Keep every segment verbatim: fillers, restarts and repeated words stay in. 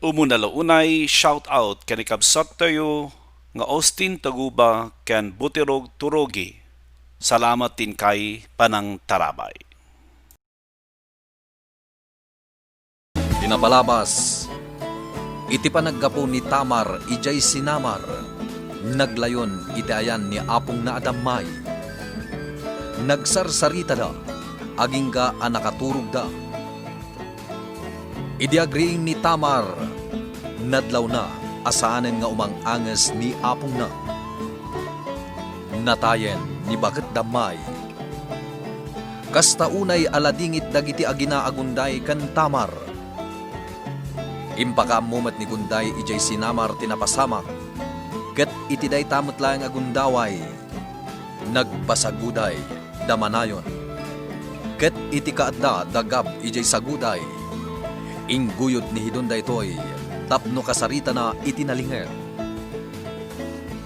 Umuna la unay, shout out ken ikabsattayo nga Austin Taguba ken Butirog Turogi. Salamat ti inkay panangtarabay. Pinapalabas iti panaggapu ni Tamar idiay sinamar, naglayon iti ayan ni apongna a Dammay. Nagsarsaritada agingga a nakaturogda. Idi agriing ni Tamar, nadlawna a saanen nga umang-anges ni apongna. Natayen ni Baket Dammay. Kasta unay a ladingit dagiti agina a Gunday ken Tamar. Impakaammo met ni Gunday idiay sinamar ti napasamak, ket iti dayta met laeng a gundaway, nagpasaguday da manayon. Ket iti kaadda da Gab idiay saguday, ingguyod ni Hidon daytoy tapno kasaritana iti nalinged.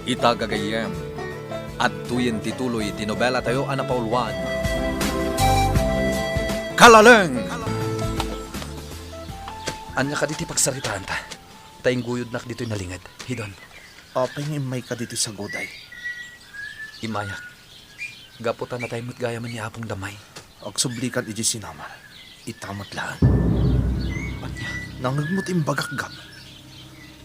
Ita gagayyem, adtoyen ti tuloy ti nobelatayo a napauluan, Kalaleng! Ania kadi ti pagsaritaanta? Ta ingguyodnak ditoy nalinged, Hidon. Apay nga immayka ditoy saguday? Immayak. Gapu ta natay met gayamen ni Apong Dammay. Agsublikan idiay sinamar, ita met laeng. Ania? Nangngegmo ti imbagak, Gab?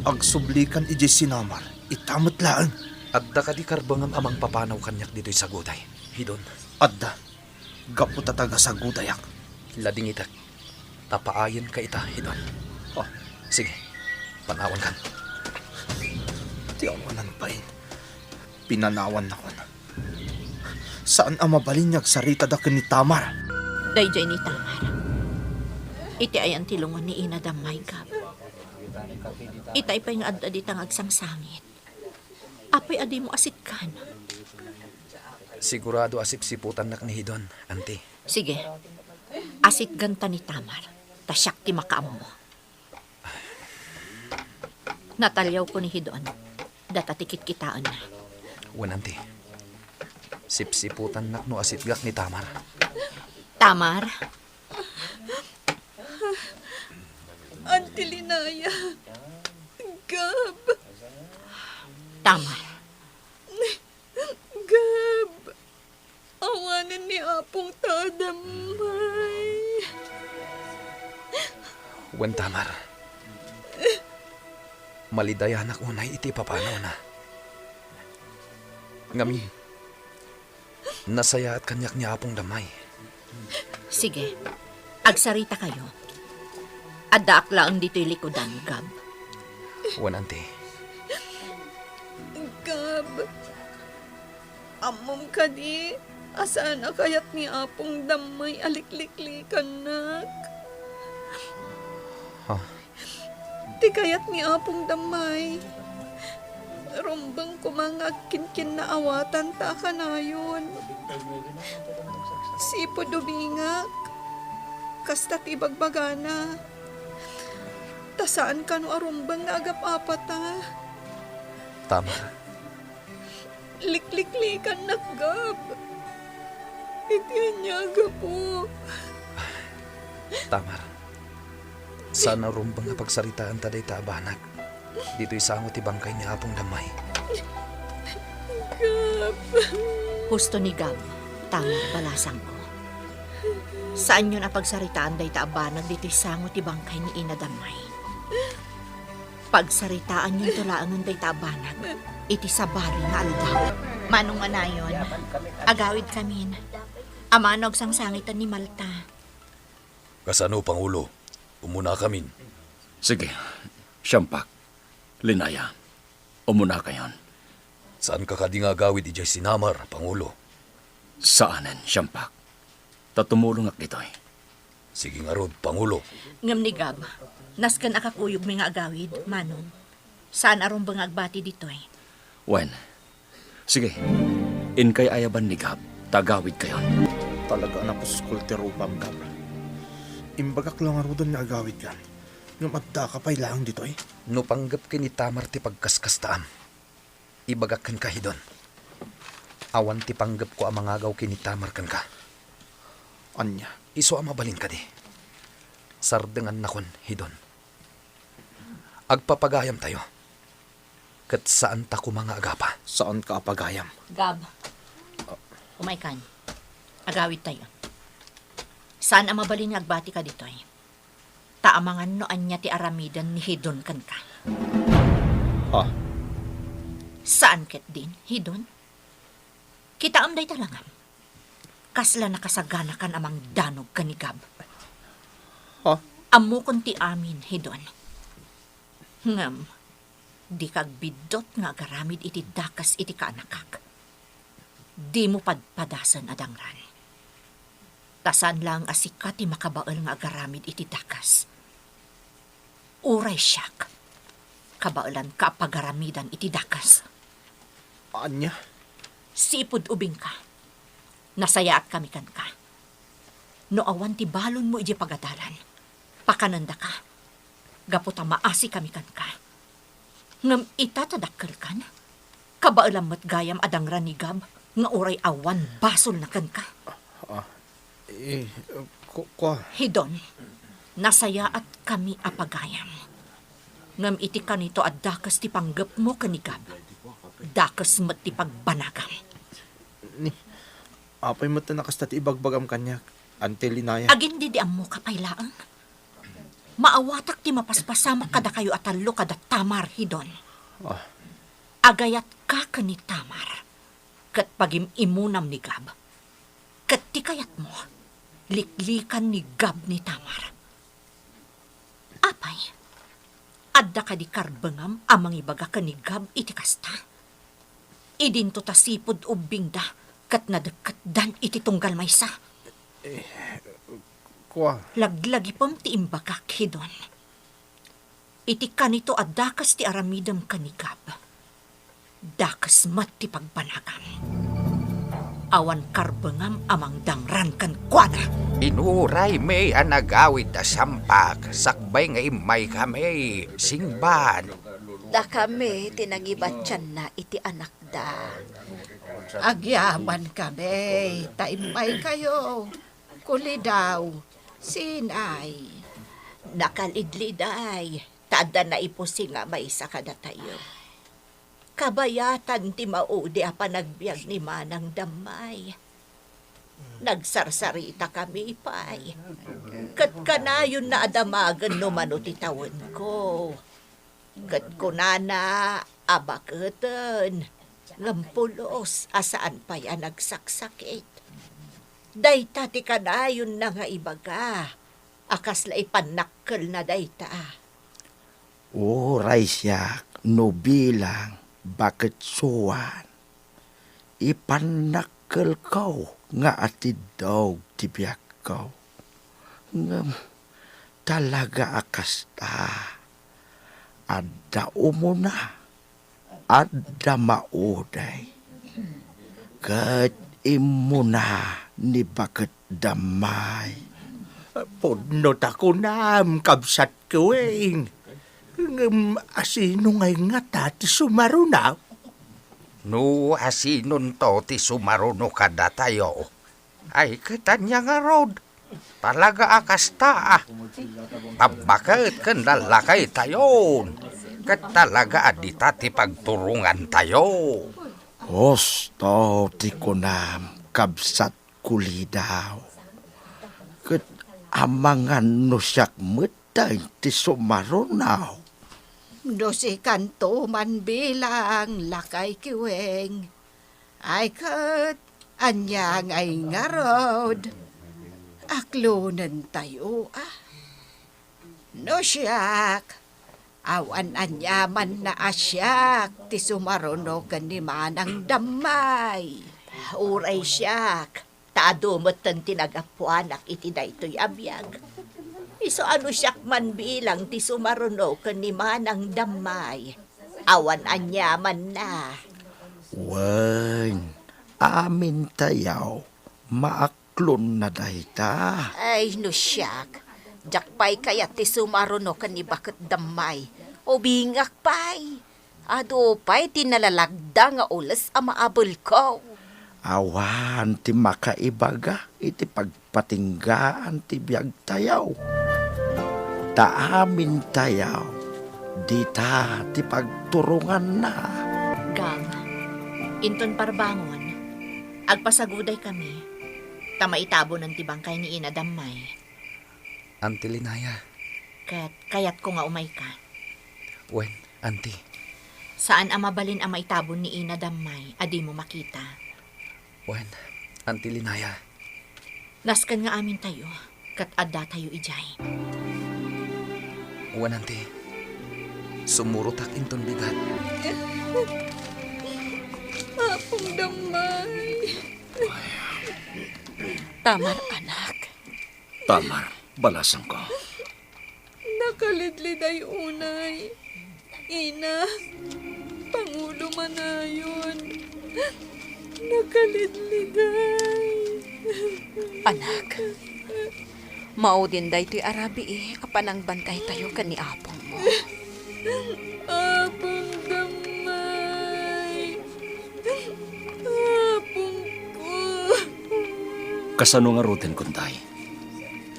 Agsublikan idiay sinamar, ita met laeng. Adda kadi karbengem a mangpapanaw kaniak ditoy saguday, Hidon? Adda. Gapu ta taga-sagudayak. Ladingitek. Ta paayenka ita, Hidon. Oh. Sige, panawankan. Ti awanan pay. Pinanawannakon. Saan a mabalin nga agsaritada ken ni Tamar. Daydiay ni Tamar. Iti ayan ti lungon ni Ina Dammay, Gab. Itay pay nga adda dita nga agsangsangit. Apay a dimo asitgan? Sigurado a sipsiputannak ni Hidon, Auntie. Sige. Asitganta ni Tamar. Ta siak ti makaammo. Nataliawko ni Hidon. Data ti kitkitaenna. Wen, Auntie. Sipsiputannak no asitgak ni Tamar. Tamar? Auntie Linaya. Gab. Tamar. Gab. Awanen ni Apongta a Dammay. Wen, Tamar. Malidayanak unay iti ipapanawna. Ngem, nasayaat kaniak ni Apong Dammay. Sige, agsarita kayo. Addaak laeng ditoy likudan, Gab. Wen, Auntie. Gab, ammom kadi a saan a kayat ni Apong Dammay a likliklikannak? Ha? Ti kayat ni Apong Dammay, rumbeng koma nga agkinkinnaawatanta a kanayon. Sipud ubingak, kasta ti ibagbagana. Ta saan kano a rumbeng nga agap-apata. Tamar. Likliklikannak, Gab. Iti ania a gapu? Tamar, saan a rumbeng a pagsaritaanta dayta a banag ditoy sango ti bangkay ni Apong Dammay. Gab. Husto ni Gab, Tamar, balasangko. Saanyon a pagsaritaan dayta a banag ditoy sango ti bangkay ni Ina Dammay. Pagsaritaanyonto laengen dayta a banag iti sabali nga aldaw. Manong Manayon, agawidkamin. Ammano agsangsangitan ni Malta. Kasano, Pangulo? Umunakamin. Sige, siampak. Linaya, umunakayon. Saanka kadi nga agawid idiay sinamar, Pangulo? Saanen, siampak. Ta tumulongak ditoy. Sige ngarud, Pangulo. Ngem ni Gab, nasken a kakuyogmi nga agawid, Manong. Saan a rumbeng nga agbati ditoy. Wen, sige, inkay ayaban ni Gab, ta agawidkayon. Talaga a napuskol ti rupam, Gab. Imbagak la ngaruden nga agawidkan, ngem addaka pay laeng ditoy? No panggep ken ni Tamar ti pagkaskastaam, ibagak kenka, Hidon. Awan ti panggepko a mangagaw ken ni Tamar kenka. Ania? Isu a mabalin kadi. Sardengannakon, Hidon. Agpapagayamtayo. Ket saanta koma nga agapa. Saanka a pagayam. Gab. Umaykan. Agawidtayo. Saan a mabalin nga agbatika ditoy. Ta amangan no ania ti aramiden ni Hidon kenka. Ha? Saan ketdin, Hidon? Kitaem dayta langam. Kasla nakasaganakan a mangdanog ken ni Gab. Ha? Ammokon ti amin, Hidon. Ngem, dika agbiddut nga agaramid iti dakes iti kaanakak. Dimo padpadasen a dangran. Ta saan laeng a sika ti makabael nga agaramid iti dakes. Uray siak, kabaelanka a pagaramidan iti dakes. Ania? Sipud ubingka, nasayaatkami kenka. No awan ti balonmo idiay pagadalan, pakanendaka, gapu ta maasikami kenka. Ngem ita ta dakkelkan, kabaelam met gayam a dangran ni Gab nga uray awan basolna kenka. Ah, eh, ku-, kua. Hidon, nasayaatkami a pagayam. Ngem iti kanito a dakes ti panggepmo ken ni Gab, dakes met ti pagbanagam. Ni, apay met a kasta ti ibagbagam kaniak, Auntie Linaya? Agin-didiammoka pay laeng? Maawatak ti mapaspasamak kadakayo a tallo kada Tamar, Hidon. Ah. Agayatka ken ni Tamar, ket pagim-imunam ni Gab. Ket ti kayatmo, liklikan ni Gab ni Tamar. Apay, adda kadi karbengam a mangibaga ken ni Gab iti kasta? Idinto ta sipud ubbingda ket nadekketdan iti tunggal maysa. Eh, kua. Laglagipem ti imbagak, Hidon. Iti kanito a dakes ti aramidem ken ni Gab, dakes met ti pagbanagam. Awan karbengam a mangdangran kenkuana. Inuraymi a nagawid a sampak sakbay nga immaykami, singban. Dakami ti nangibatianna iti anakda. Agyamankami, ta immaykayo. Kulidaw, sinay? Nakalidliday, ta adda naipusi nga maysa kadatayo. Kabayatan ti maudi a panagbiag ni Manang Dammay. Nagsarsaritakami pay. Ket kanayonna a damagen no mano ti tawenko. Ket kunana a baketen, ngem pulos a saan pay a nagsaksakit. Dayta ti kanayonna nga ibaga a kasla ipannakkelna dayta. Uray siak no bilang baketsuan, ipannakkelko nga atiddog ti biagko. Ngem talaga a kasta, adda umuna, adda maudi, ket immuna ni Baket Dammay. Pudno ta kunam, kabsat Kuweng. Ngem asino ngay ngata ti sumaruno? No asinonto ti sumaruno kadatayo, ay ket ania ngarud? Talaga a kasta, a. Pabbaket ken lallakaytayon, ket talaga a dita ti pagturongantayo. Husto ti kunam, kabsat Kulidaw. Ket amangan no siak met ti sumaruno. No sikanto man bilang, lakay Kuweng. Ay ket, ania ngay ngarud? Aklonentayo, a? No siak, awan aniamanna a siak ti sumaruno ken ni Manang Dammay. Uray siak, ta adu metten ti nagapuanak iti daytoy a biag. Isu a no siak man bilang ti sumaruno ken ni Manang Dammay, awan aniamanna. Wen, amintayo, maak- klonna dayta. Ay, no siak, diak pay kayat ti sumaruno ken ni Baket Dammay. Ubingak pay. Adu pay ti nalalagda nga ules a maabelko. Awan ti makaibaga iti pagpatinggaan ti biagtayo. Ta amintayo, Dita ti pagturonganna. Gang, inton parbangon, agpasagudkami, ta maitabonen ti bangkay ni Ina Dammay. Auntie Linaya. Ket kayatko nga umayka. Wen, Auntie. Saan a mabalin a maitabon ni Ina Dammay a dimo makita. Wen, Auntie Linaya. Nasken nga amintayo, ket addatayo idiay. Wen, Auntie. Sumurotak inton bigat. Apong Dammay. Tamar, anak. Tamar, balasangko. Nakalidliday unay. Ina, pangulo manayon. Nakalidliday. Anak, maudin daytoy a rabii a panangbantaytayo ken ni apongmo. Apong Dammay. Apongko. Kasano ngaruden, Gunday?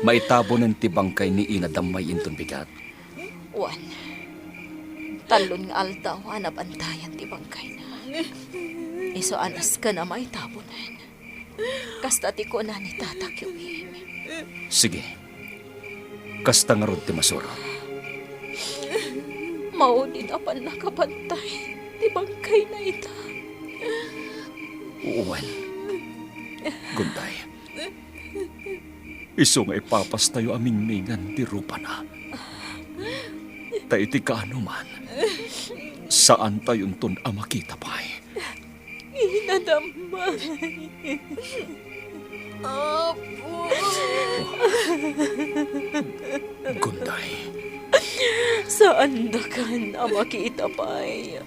Maitabonen ti bangkay ni Ina Dammay inton bigat? Wen, tallon nga aldaw a nabantayan ti bangkayna. Isu a nasken a maitabonen. Kasta ti kuna ni Tata Kiwing. Sige. Kasta ngarud ti masurot. Maudin a pannakabantay ti bangkayna ita. Wen, Gunday. Isu nga ipapastayo a mingmingan ti rupana. Ta iti kaanoman, saantayonton a makita pay. Ina Dammay. Apo. Gunday. Saandakan a makita pay.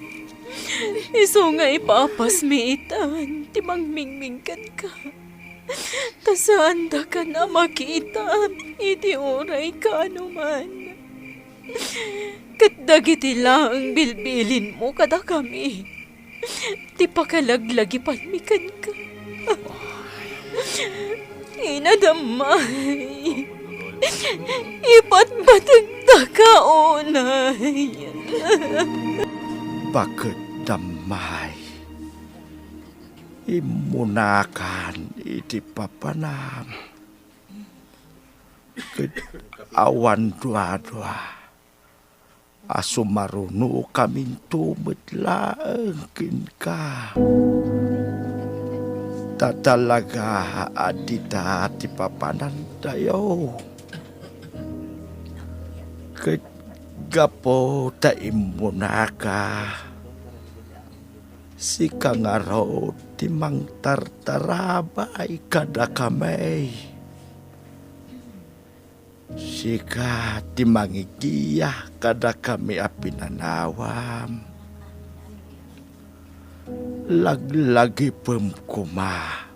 Isu nga ipapasmi itan ti mangmingming kenka. Ta saandakan a makita iti uray kaanoman. Ket dagiti laeng bilbilinmo kadakami ti pakalaglagipanmi kenka. Ina Dammay, ipatpategdaka unay. Baket Dammay. Immunakan iti papanam. Ket awan duadua a sumarunokaminto met laeng kenka. Ta talaga a dita ti papanantayo. Ket gapu ta immunaka, sika ngarud ti mangtartarabay kadakami. Sika ti mangigiya kadakami a pinanawam. Laglagipem koma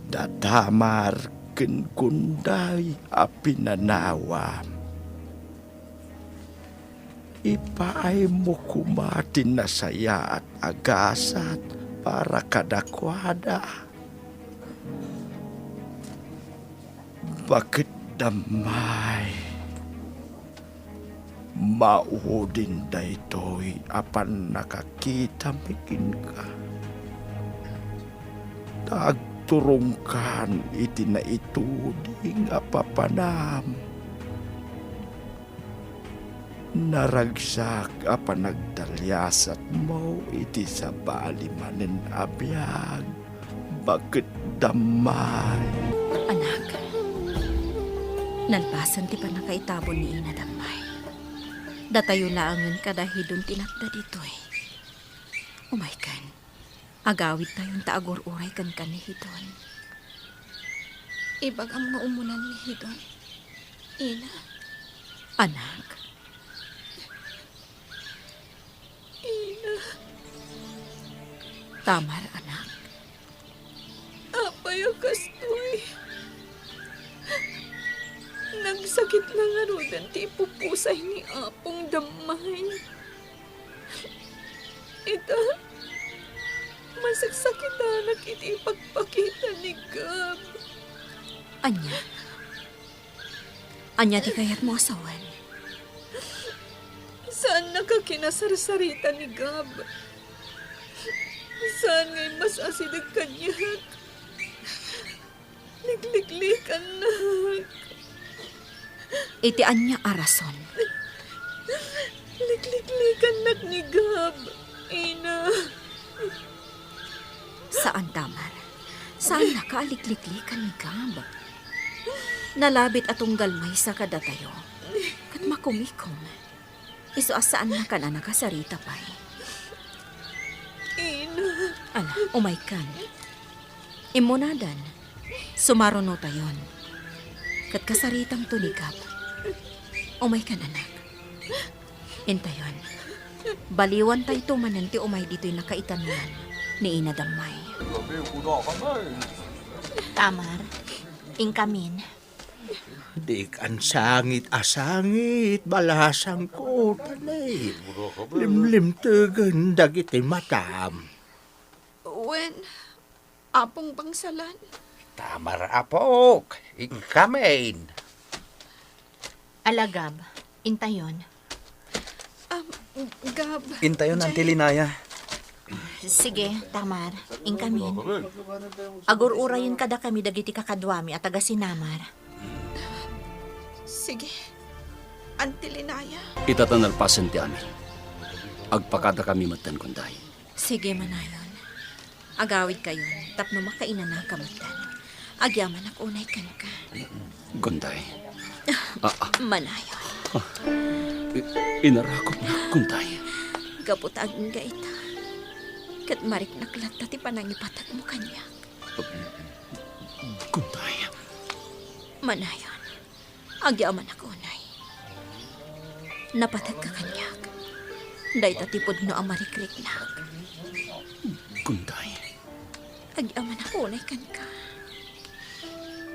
da Tamar ken Gunday a pinanawam. Ipaaymo koma ti nasayaat a gasat para kadakuada. Baket Dammay, maudin daytoy a pannakakitami kenka. Ta agturongkan iti naituding a papanam. Naragsak a panagtaliasatmo iti sabali manen a biag, Baket Dammay. Anak, nalpasen ti pannakaitabon ni Ina Dammay. Datayo laengen kada Hidon ti natda ditoy. Umaykan. Agawidtayon ta agur-uray kenka ni Hidon. Ibagam nga umunan ni Hidon, Ina. Anak. Ina. Tamar, anak. Apay a kastoy? Nagsakit la ngaruden ti ipupusay ni Apong Dammay. Ita, masaksakitanak iti ipagpakita ni Gab. Ania? Ania ti kayatmo a sawen? Saannaka kinasarsarita ni Gab. Saan nga immas-asideg kaniak. Likliklikannak. Iti ania a rason? Likliklikannak ni Gab, Ina. Saan, Tamar. Saannaka a likliklikan ni Gab. Nalabit a tunggal maysa kadatayo. Ket makumikom. Isu a saannakan a nakasarita pay. Ina. Ala, umaykan. Immunadan. Sumarunotayon. Ket kasaritamto ni Gab. Umaykan, anak. Intayon. Baliwantayto manen ti umay ditoy nakaitanuan ni Ina Dammay. Tamar, inkamin. Dikan sangit a sangit, balasangko, tanay. Limlimtegen dagiti matam. Wen, Apong Bangsalan. Tamar, apok, inkamin. Ala, Gab, intayon. Um, Gab, Intayon, Jay. Auntie Linaya. Sige, Tamar, inkamin. Agur-urayen kadakami dagiti kakaduami a taga-Sinamar. Sige, Auntie Linaya. Ita ta nalpasen ti amin. Agpakadakami metten, Gunday. Sige, manayon. Agawidkayon tapno makainanaka metten. Agyamanak unay kenka. Gunday. Ah, ah. Manayon. Ah. I-, inarakupnak, Gunday. Gapu ta agingga ita, ket mariknak latta ti panangipategmo kaniak. Gunday. Manayon. Agyamanak unay. Napategka kaniak. Dayta ti pudno a marikriknak. Gunday. Agyamanak unay kenka.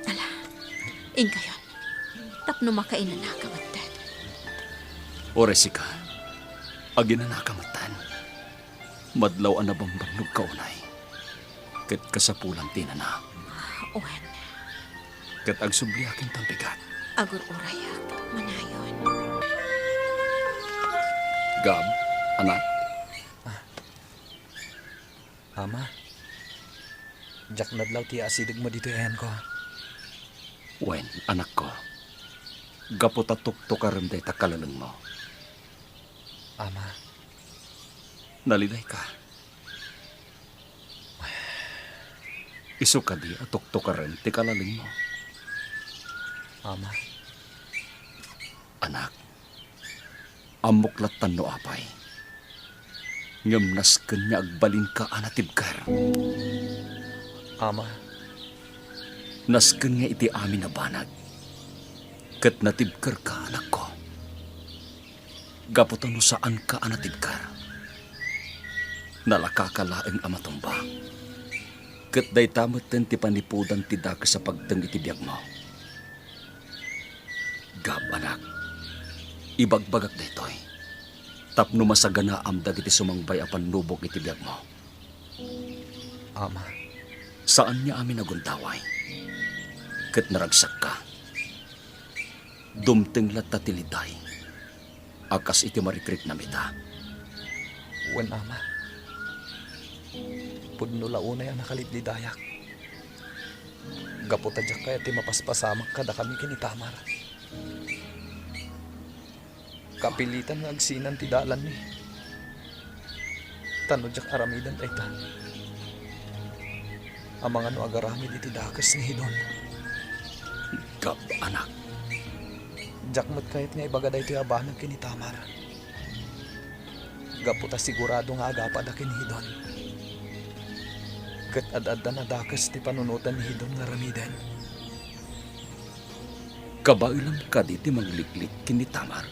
Ala, inkayon. Tapno makainanaka metten. Uray sika, aginanaka metten. Madlaw a nabambannogka unay, ket kasapulan ti inana. Wen. Ket agsubliaken ti bigat. Agur-urayak, manayon. Gab, anak. Ah. Ama, diak nadlaw ti asidegmo ditoy ayanko. Wen, anakko. Gapu ta tuktokarem dayta kalalengmo. Ama. Nalidayka. Isu kadi a tuktokarem ti kalalengmo? Ama. Anak, ammok lattan no apay. Ngem nasken nga agbalinka a natibker. Ama. Nasken nga iti amin a banag, ket natibkerka, anakko. Gapu ta no saanka a natibker, nalakaka laeng a matumba. Ket dayta metten ti panipudan ti dakes a pagteng iti biagmo. Gab, anak, ibagbagak daytoy tapno masaganaam dagiti sumangbay a pannubok iti biagmo. Ama. Saan nga amin a gundaway, ket naragsakka. Dumteng latta ti liday a kas iti marikriknam ita. Wen, Ama. Pudno la unay a nakalidlidayak. Gapu ta diak kayat ti mapaspasamak kadakami ken ni Tamar. Kapilitan nga agsinan ti dalanmi. Ta no diak aramiden dayta, amangan no agaramid iti dakes ni Hidon. Gab, anak. Diak met kayat nga ibaga daytoy a banag ken ni Tamar. Gapu ta sigurado nga agapada ken ni Hidon. Ket ad-addan a dakes ti panunotan ni Hidon nga aramiden. Kabaelam kadi ti mangliklik ken ni Tamar?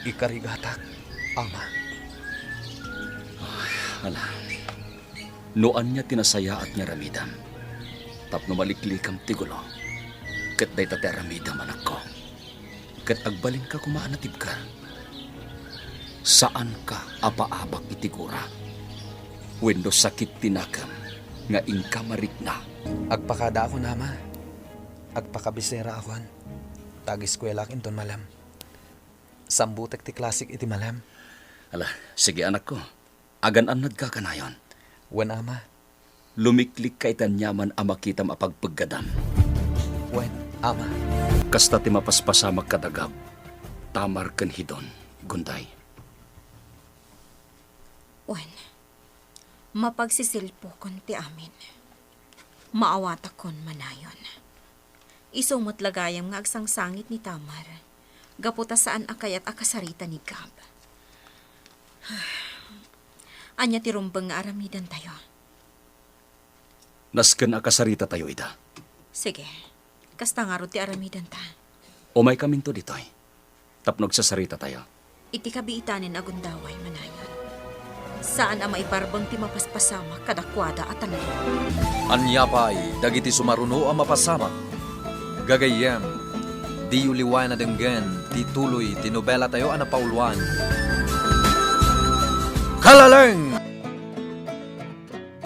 Ikarigatak, Ama. Ay, ala. No ania ti nasayaat nga aramidem tapno maliklikam ti gulo, ket dayta ti aramidem, anakko. Ket agbalinka koma a natibker. Saanka a paabak iti gura wenno sakit ti nakem nga inka marikna. Agpakadaakon, Ama. Agpakabiseraakon. Ta ageskuelaak inton malem. Sambutek ti klasik iti malem. Ala, sige, anakko. Agan-annadka kanayon. Wen, ama. Lumiklikka iti aniaman a makitam a pagpeggadam. Wen, ama. Kasta ti mapaspasamak kad agab, Tamar ken Hidon, Gunday. Wen, mapagsisilpokon ti amin. Maawatakon manayon. Isu met la gayam nga agsangsangit ni Tamar, gapu ta saan a kayat a kasarita ni Gab. Ania ti rumbeng nga aramidantayo? Nasken a kasaritatayo ida. Sige, kasta ngarud ti aramidanta. Umaykaminto ditoy, tapno agsasaritatayo. Iti kabiitanen a gundaway manayon, saan a maibarbeng ti mapaspasamak kadakuada a tallo. Ania pay dagiti sumaruno a mapasamak? Gagayyem, diyo liwayan a denggen ti tuloy ti nobelatayo a napauluan. Kalaleng!